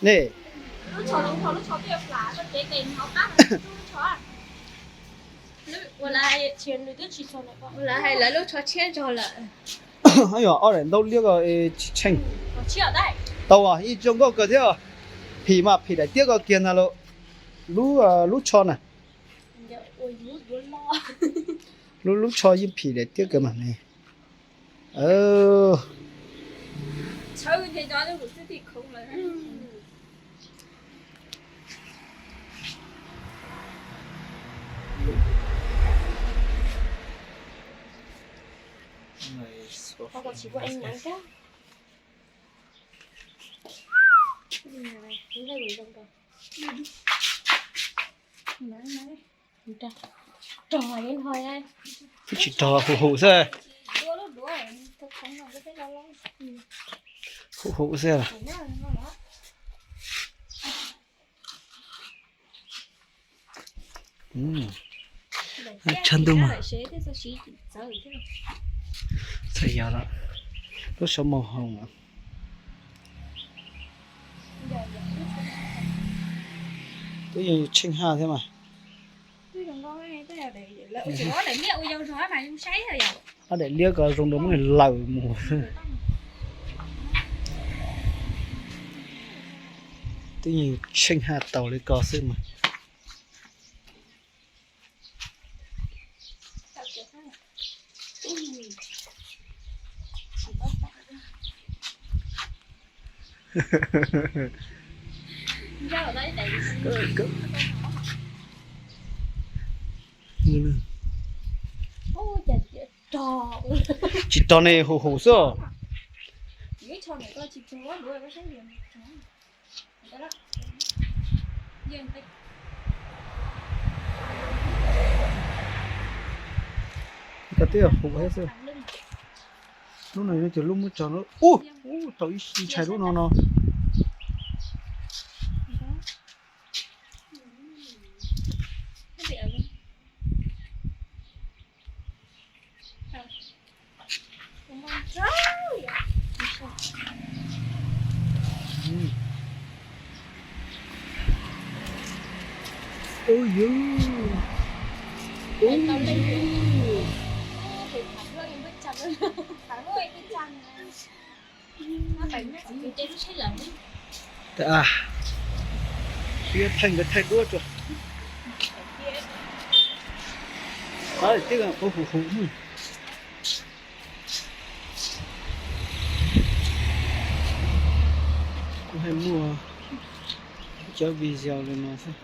Ne, lawv lub tsho tshiab zog lawm. Yog ob daim ntaub liab ko tsis tsheej. Tau, yeej zoo nkauj kawg thiab. Phim mas phim daim tiab ko kiag ntag lauj. Lub, lub tsho na. Lub, lub tsho yeej phim daim tiab kawg mas ne. Twb tsis rog, hum hum xwb. Hum hum xwb. Tshav ntuj mas txhais yog lub xyov màu hồng. Twb yeej tsheej haj thiab mas. Ob daim liab ko zoo rau muab lawm mus. Twb yeej tsheej haj tau li ko xwb mas. Tsis rog ne, hum hum xwb os. Ko twb hum thiab xwb. Lub no yog tus lub muab tso no. Ub, tau ib ntshai lub no no. Ub yus, ub yus. Thaij nkawd thaij duab tso. Qhov twb kuv hum hum. Kuv hais muaj cov video li no xwb.